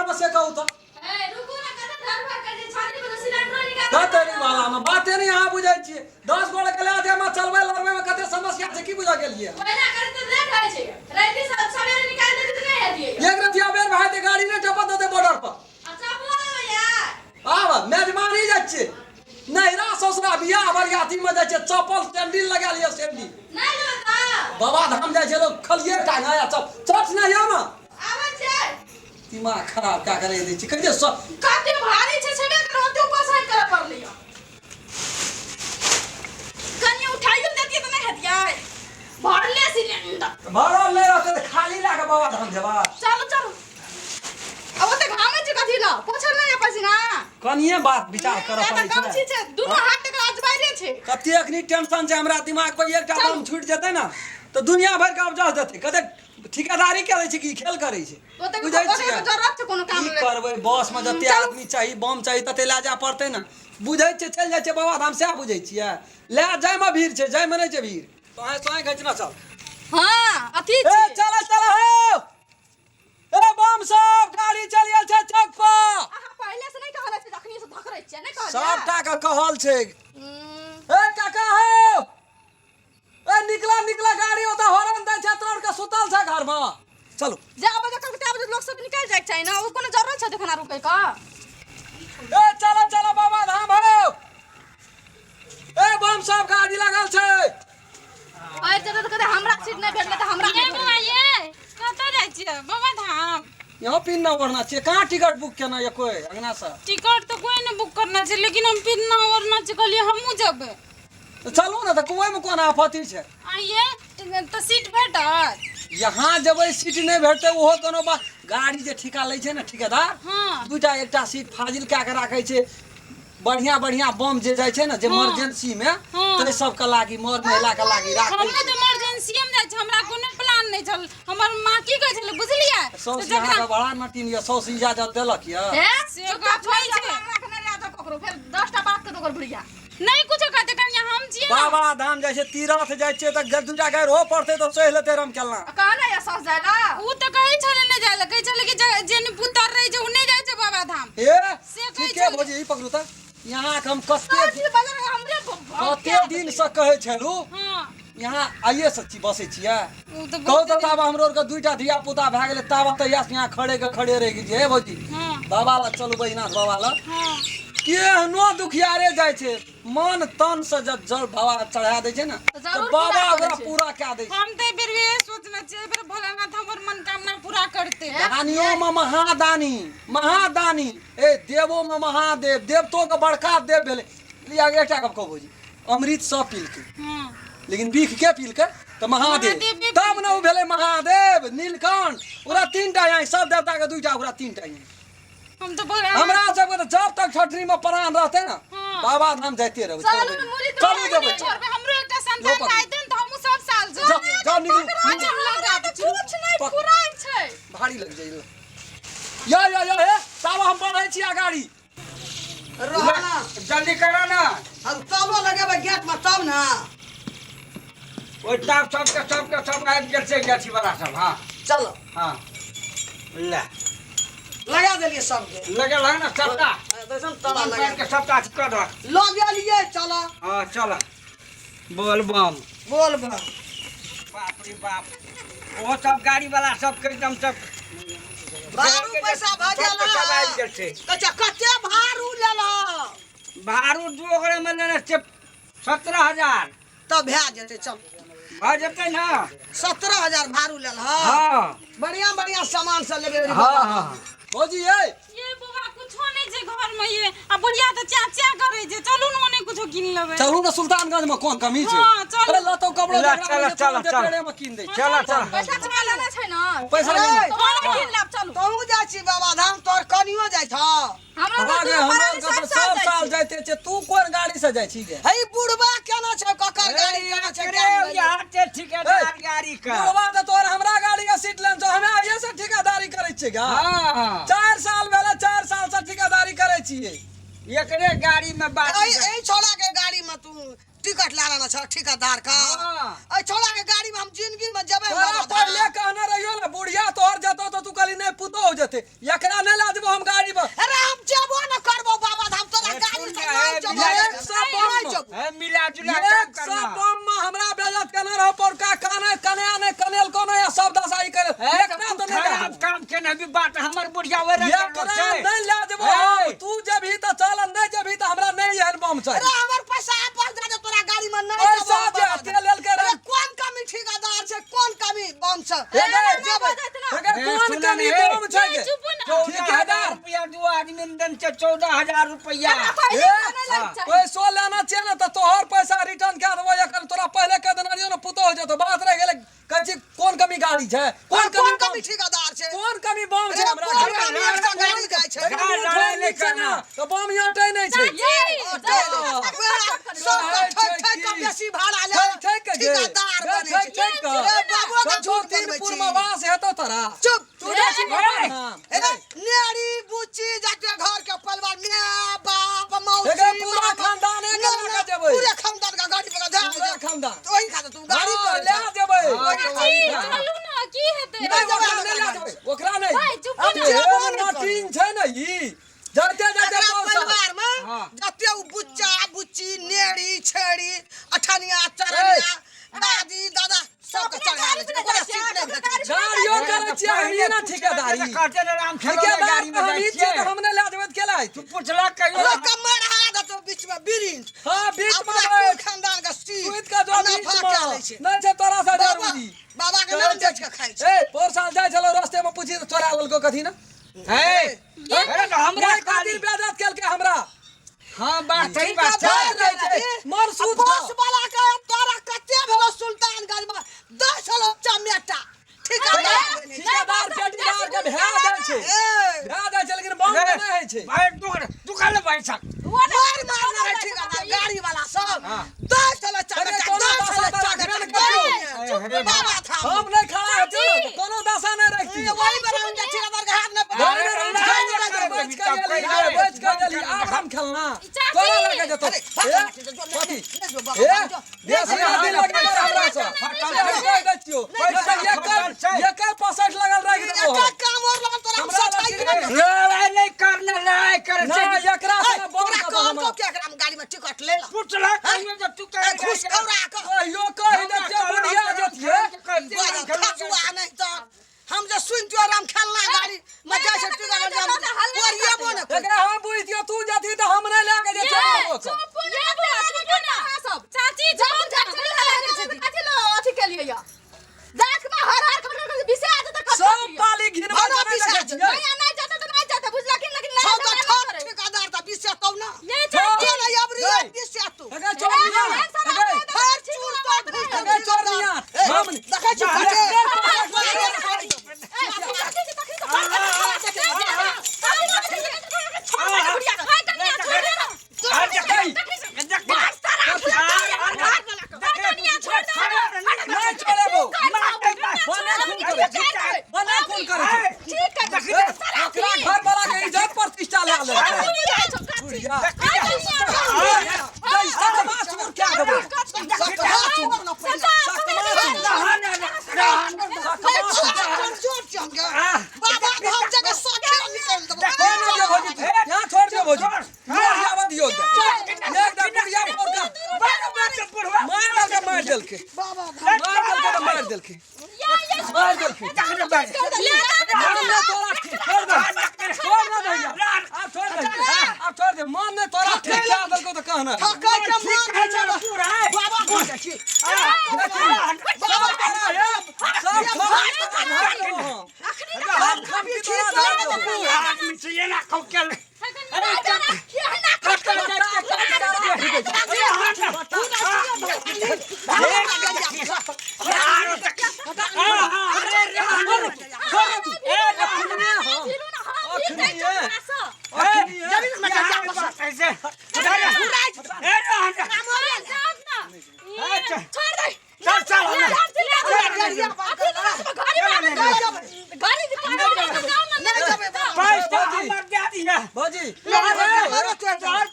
में से कहू तऽ ए रुकू ना कते धर भर कर जे छाती पर सिलेंडर निकाल धतरी वाला में बाते नहीं अहाँ बुझै छियै 10 गोड़े के लए जायमे चलबै लड़बै में कते समस्या छै की बुझा गेलियै ओहिना करे तऽ लेट होइ छै राति सब सवेरे निकाल देती तऽ नहि हेतियै एक रतिया बेर भए जेतै गाड़ी नहि टपत देतै बॉर्डर पर अच्छा बोल यार आब मेजबानी जाइ छियै नैहरा ससुरा बियाह बरियाती में जाइ छियै चप्पल सैंडल लगा लिअ सैंडल नहि लेबै तऽ बाबा धाम जाइ छै लोक खलिए टांग आया चप चट नहि यौ ने आबै छै दिमाग खराब कए कऽ रहि दै छै कहै छै कते भारी छै छेबे करे ओते ऊपर साइड करे पड़लै कनि उठाइयो देतियै तऽ नहि हेतियै भरले सिलेंडर भरल नहि रहतै तऽ खाली लए कऽ बाबा धाम जेबै चलू चलू अब ओते घामै छै कथी लए पोछल नहि यऽ पसीना कनिये बात विचार करऽ एतऽ पड़ै गमछी छै छै दुनू हाथ तक अजबाइले छै कते अखनी टेंशन छै हमरा दिमाग पर एकटा चलू। बम छूटि जेतै ने तऽ दुनिया भरिके अवजस देतै कते ठिकेदारी करै छै कि खेल करै छै ओते बुझै ओते छियै जरूरत छै कोनो काम की लेल करबै बस में जते चलू। आदमी चाही बम चाही तते लए जाय पड़तै ने बुझै छियै चलि जाइ छियै बाबा धाम सएह बुझै छियै लए जायमे भीड़ छै जायमे नहि छै भीड़ सोहाय सोहाय घिचना चल हाँ अथी ए छी चल चल हो ए बम सब गाड़ी चलि गेल छै चौक पर अहाँ पहिले से नहि कहले छी जखनी से धकरै छियै नहि कहलियै सबटा के कहल छै हम्म, ए काका हो ए निकला निकला गाड़ी ओतऽ हॉर्न दै छै तोरा के सुतल छै घर में चलू जा बजे कलकत्ता बजे लोक सब निकलि जाइके चाही ने ओ कोनो जरूरत छै देखना रुकै के ए चलो चलो बाबा धाम हो ए बम सब गाड़ी लागल छै पड़ि जेतै तऽ कहतै हमरा सीट नहि भेटलै तऽ हमरा ये नहि बौआ ये कतऽ जाइ छियै बाबा धाम यहाँ पिन ना ओढ़ना छियै कहाँ टिकट बुक केना ये कोई अंगना से टिकट तऽ कोई नहि बुक करना छै लेकिन हम पिन्ना ओढ़ना छै कहलियै हमहूँ जेबै तऽ चलू ने तऽ कुएमे कोन आपत्ति छै आइए तऽ सीट भेटत यहाँ जेबै सीट नहि भेटतै ओहो कोनो बात गाड़ी जे ठिका लै छै ने ठिकेदार हाँ। दूटा एकटा सीट फाजिल कए कऽ राखै छै बढ़िया बढ़िया बम जे जाइ छै ने जे इमरजेंसी मे हाँ। ताहि सबके लागी मर महिला के लागी राखै हमहूँ छै तऽ इमरजेंसीए मे जाइ छी हमरा कोनो प्लान नहि छल हमर माँ की कहै छलै बुझलियै सौस तऽ जकरा अहाँके बड़ा नटीन यऽ सौस इजाजत देलक यऽ हे से चुपचाप गप छोड़ि नहि दे छै। हमरा के नहि लए जाओ ककरो फेर 10टा बात के ओकर बुढ़िया नहि कुछो कहतै कनिया हम छियै ने बाबा धाम जाइ छै तीरथ जाइ छियै तऽ दूटा गारि हो पड़तै तऽ सहि लेतै रम केलना कहा ना या सस जाय ला उ तऽ कहै छलै नहि जाइ लए कहै छलै कि जे जे पुतर रहै छै उ नहि जाइ छै बाबा धाम ए से कहै ठीके छलै। भौजी ई पकड़ू तऽ यहाँ के हम कते सब चीज बदल हमरे कते दिन से कहै छलू हँ यहाँ आइए से छी बसै छियै उ तऽ कहू बहुत तऽ ताबा हमरो आरके दूटा धिया पुता भए गेलै ताबा तऽ इएह यहाँ खड़े के खड़े रहि गेलियै हे भौजी हँ बाबा लग चलू बैजनाथ बाबा लग हँ केहनो दुखियारे जाइ छै मन तन से जब जल बाबा चढ़ा दै छै ने तऽ तऽ जरूर बाबा पूरा ओकरा करै छै। पूरा कए दै छै हम तऽ एहि बेर इएह सोचने छियै एहि बेर भोलानाथ हमर मनोकामना पूरा करतै दानियो में महादानी महादानी ए देवो में महादेव देवतो के बड़का देव भेलै लिया एकटा गप कहू भौजी अमृत सब पीलकै हँ लेकिन बिख के पीलकै तऽ महादेव महादेवे तब ने ओ भेलै महादेव नीलकंठ ओकरा तीन टा आँखि सब देवता के दूटा ओकरा तीन टा आँखि हम तऽ बोल हमरा सबके तऽ जब तक ठठरी में प्राण रहतै ने हाँ। बाबा धाम जाइते रहबै चलू ने मुरी तो चलू जेबै छोड़बै हमरो एकटा लो संतान पकड़ू। आयतै ने तऽ हमहूँ सब साल जाओ जेबै जाओ निकलू अच्छा, निकलू। लगा तऽ कुछ नहि पक- फुराइ छै भारी लग जाइ या या या हे ताबा हम बढ़ै छी अगाड़ी रह ना जल्दी करो ना हम तालो लगेबै गेट में तब ना ओहि टाप सबके सबके सब आबि गेल छै अथी वाला सब हाँ चलो हाँ ले लगा देलियै सबके लगल है ना सबटा देखन ताला बम लगा के सबटा अथी कर रख लऽ गेलियै चलो हाँ चल बोल बम बोल बम बाप रे बाप ओहो सब गाड़ी वाला सबके एकदम सब भाड़ू पैसा भऽ गेल सबके सब आबि गेल छै अच्छा कते भाड़ू लेलह भाड़ू दू ओकरे में लेने छै 17,000 तब भए जेतै चल भऽ जेतै ने 17,000 भाड़ू लेलह हाँ बढ़िया बढ़िया सामान सब लेबै हाँ हाँ भौजी ये ये बौआ कुछो नहीं छै घर में ये आ बुढ़िया तऽ चा चा करै छै चलू ने ओने कुछो कीन लेबै चलू ने सुल्तानगंज में कोन कमी छै हाँ, चलू। अरे लतो कपड़ो ला, जकरा चलो, होइ छै, चलो, तुरन्ते चलो। पेड़े में कीन दै छै चल चल पैसा चुका लेने छै ने पैसा अरे, लेने। तोरा कीन लेब चलू तोहूँ जाइ छी बाबा धाम तोहर कनियो जाइ छौ हमरा हाँ गे, तऽ हमरा दुनू आरके तऽ प्राणी सब सब साल साल जाइ छै जाइते छै तू कोन गाड़ी से जाइ छी गे हे बुढ़बा केना छै ककर गाड़ी केना छै एकरे यहाँ के ठिकेदार गाड़ी का बुढ़वा तऽ तोहर हमरा गाड़ी के सीट लेने छौ हमे आइए से ठिकेदारी करै छियै गा हाँ 4 साल भेलै 4 साल से ठिकेदारी करै छियै एकरे गाड़ी में बात एहि एहि छोड़ा के गाड़ी में में तू टिकट ला लेना छ ठेकेदार का। हाँ। ऐ छोड़ा के गाड़ी में हम जिंदगी में जेबै तोरा बाबा धाम। पहिले कहने रहियो ने बुढ़िया तोहर जतो तो तू कहली नहीं पुतो हो जते, एकरा नहीं ला देबो हम गाड़ी पर। अरे हम जेबो न करबो बाबा धाम, तोरा ए, गाड़ी सुन से ना, नहीं ए, जेबो। मिला एक सौ बम नहीं जेबो। ए, मिला जुला काम एक सौ करना। बम में हमरा बेइज्जत केने रहो पौरका काने कन्या ने कनेल कोनो या सब दशा ई करे। ए, एकरा तू तो नहीं ला खराब देबो। काम केने भी बात हमर बुढ़िया ओहि रंग एकरा लोग छै। नहीं ला देबो ए। हम। तू जेबही तऽ चल, नहीं जेबही तऽ हमरा नहीं एहन बम चाही। अरे हमर पैसा आपस दे दे, तोरा गाड़ी में नहीं पैसा जेबो जे बाबा ते धाम। लेलकै अरे रे। कोन कमी ठेकेदार छै, कोन कमी बम छै? हे गे, जेबै। हे गे, ए, कोन सुन कमी ने, बम छै गे? चुप ना। 14,000 ठेकेदार। रुपया दू आदमी में देन छै, 14,000 रुपया। पहिले ए, कहने लायक चाही। पैसो लेना छै ने तऽ तोहर पैसा रिटर्न कए देबो। एखन तोरा पहिले कह देने रहियो ने पुतोह हो जेतौ। बात रहि गेलै, कहै छी कोन कमी गाड़ी छै, कोन कोन कमी कमी बम ठेकेदार छै? कोन कमी बम छै अरे हमरा कोन घर में? कमी एकटा गाड़ी जाइ छै? एकरा लड़ाइ नहि नीक छै ने, करना। तऽ बम अटै नहि छै। सब ठक ठक के बेसी भाड़ा ले ठक ठक के गे। ठेकेदार गे, बनै ठक छै। ठक के। ए, बाबुआ के कतौ झूठ बनबै तीनपुर छी। में वास हेतौ तोरा। चुप। तू जाइ छी बाबा धाम। ए, नेरी बुच्ची जाके घर के परिवार my बाप मौसी एके पूरा मामा, खानदान एक ना, लऽ ना, के जेबै। पूरे खानदान के गाड़ी पर धरा पूरा दे। खानदान। तो ओही खातिर तू गाड़ी हाँ, पर लए जेबै। चाची चलू ना, की हेतै? नहि, ओकरा नहि लए जेबै, ओकरा नहि। भाइ, चुप आब ना। जेहन मशीन छै ने ई, जाते जाते एकरा पहुँचा। परिवार में हाँ। जते उ बुच्चा बुच्ची नेरी छेड़ी अठनिया चरनिया दादी दादा सबके चढ़ा लै छै। ओकरा सीट नहि भेटै छै। गाड़ियो करै छियै हमही ने ठेकेदारी। कहते ने राम खेलौना ठेकेदार गाड़ी में तऽ जाइ हमही छियै छियै। तऽ हम नहि लए जेबै तऽ केला हेतै? तू पुछलक कहियो? लोक के मार हरा देतौ बीच में बिरिंज। हाँ, बीच में अपना बैठ। कुल खानदान के सीट सुति कऽ जो आ बीच नफा में। कए लै छै। नहि छै तोरा से बाबा जरूरी। बाबा के नाम बेच के खाइ छै। ए, पोर साल जाइ छलौ रस्ते में पूछी तऽ चोरा लेलको कथी ने। हे, अरे तऽ हमरा हमरा खाली खातिर बेइज्जत केलकै हमरा। हाँ, बात सही बात छै। बात रहै छै, मन शुद्ध बस छौ। वाला के तोरा कते भेलो सुल्तानगंज में 10 लो चमेटा ठेकेदार बनै छै। ठेकेदार पेटीदार के भए जाइ छै, ए, भए जाइ छै, लेकिन बम के नहि होइ छै। भाइ, दुकान ले भाइ साहब। मार मारने रहै ठेकेदार गाड़ी वाला सब हाँ। 10 लो अरे चमेटा कोनो 10 दशा लो तऽ राखबे ने चमेटा करतौ। अरे बाबा थाम हम नहि खड़ा हेतियौ ने, कोनो दशा नहि रखतियौ। वही बड़ा हम ठेकेदार के हाथ नहि घर में राम खेलना, बच के गेली, बच के गेली, आब हम खेलना। चाची। तोरा लगे जेतौ। अरे, ए, भाग, कथी? नहीं जो बाबा, ए, जो। देश में दिन लगबे कर हमरा से। हम कहि दै छियौ। नहि तऽ एकर एकर पसैठ लगल राखि देबो एकटा हम। काम और लगल तोरा हम हमरा सफाई लग करबै। लड़ाइ नहि करना, लड़ाइ करै छै। नहि, एकरा से ए, बम तोरा देबो कहलकौ हम। कि एकरा हम गाड़ी में टिकट ले ला। पुछलक कहियो जे तू ए, कहे घुस खौरा के। कहियो कहि दै छियौ, बुढ़िया जेतियै। बाजल, खसुआ नहि तऽ हम जे सुनतियो राम खेलना गाड़ी में जाइ छै टिकट ले, हम ओरिएबो नहि करतै। एकरा हम बुझितियौ, तू जेती तऽ हम नहि लए के जेतियौ बाबो के। चुप ना बौआ, चुप ना। सब चाची चलू ना, अथी लो, अथी के लिए या। दाँत में हर हर खड़ खड़ बिसे आ जेतै खट सब खट। पाली घिनबै भाड़ा तऽ नहि पिसा देखै छै। छियै। नहीं नहीं जाते तो नहीं जाते बुझला कि लेकिन छौ नहीं तऽ जाते ठक ठेकेदार तऽ बिसेतौ ना। ये चाची जो नहि अबरी नहीं। बिसेतौ। एकरा चोर मियाँ, एकरा हर चूर तो घुस एकरा चोर मियाँ, हम देखै छी फटे। नहि छोड़ेबो। बने खून करै छै। बने खून करै छै। ओकरा घर वाला के इज्जत प्रतिष्ठा लए लेलकै। बुढ़िया। दै, सकमा चूर कए देबो। सकमा चूर न पहिले। सकमा चूर। कमजोर छी हम गे। बाबा धाम जगह सखे निकल देबो। छोड़ ना दियो भौजी तू। यहाँ छोड़ दियो भौजी। मोर जावा दियो एकदम। एकदम बुढ़िया पोरका। मार देलकै, मार देलकै। बाबा मार देलकै तऽ मार देलकै। मार देलकै। मान नहि तोरा ठीक, छोड़ दे। छोड़ ना भैया। आब छोड़ दे। आब छोड़ दे। मान नहि तोरा ठीक कए देलकौ तऽ कहना। थकै के मान होइ छै। बाबा धाम जाइ छी। सब तोरा हे, सब खम धर देबो हम। सब खमकी तोरा धर देबो। हमर भौजी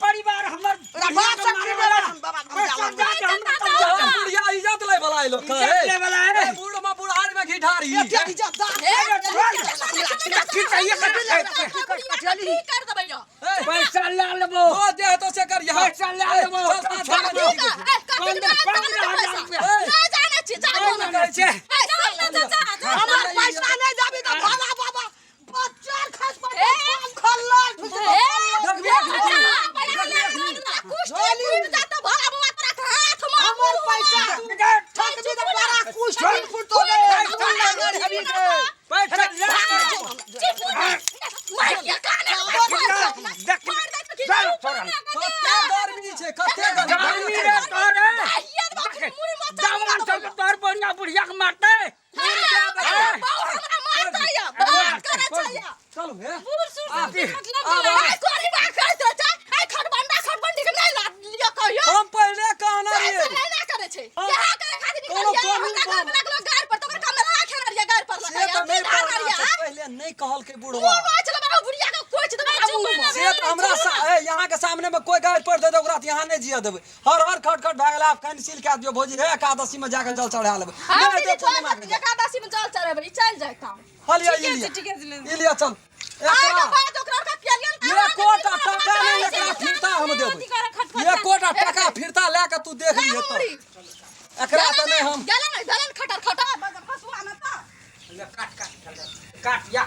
परिवार हमर बाप से की बोला हम बाबा की कर देबै यो? पैसा ला लेबो। ओ जे हेतौ से कर यहाँ। पैसा ला लेबो। चल, चल, चल, चल, ठीक है, ए, कथी के 15,000 रुपया। नहि जानै छी, जा नहि दो। करै छै। ए, चल ना चाचा, जा। हमर पैसा नहि देबी तऽ भोला बाबा बच्चा खस पड़तै, खल्ला घुसि ए, देखबी, जा, देखबी। जा, कुछ टूट जात भोला बाबा तोरा के हाथ में हमर पैसा ठकबी तऽ बड़ा कुछ फुटतो गे। पैसा ला लेबो। देख, चल, तोरा। कते गर्मी छै, कते गर्मी। गर्मी रे तोरे। जवान सबके तोहर बढ़िया बुढ़िया के मारतै। चलू हे। बूढ़ सूढ़ सबके मतलब आब हम पहिले कहना रहियै। से तऽ नहि पढ़ना छै, पहिले नहि कहलकै बुढ़वा। से तऽ हमरा ए, यहाँ के सामने में कोई गाड़ी पड़ देतै ओकरा तऽ यहाँ नहि जिया देबै। हर हर खट खट भए गेल, आब कैंसिल कए दियौ भौजी, हे एकादशी में जाके जल चढ़ा लेबै। नहि हेतै पूर्णिमा के जल। एकादशी में जल चढ़ेबै, चलि जाय काम। हँ लिअ, ई ठीके लिअ। छै, ठीके छै, ले। ई लिअ, चल। आइ एकरा के बाद ओकरा ओकरा पियलियन एकोटा टका नहि एकरा फिरता हम देबै। एकोटा टका फिरता लए के तू देख लिहे तऽ। एकरा तऽ नहि हम गेलै ने, गेलै ने खटर खटर, बजर फसुआ ने तऽ। ले, काट काट काट या।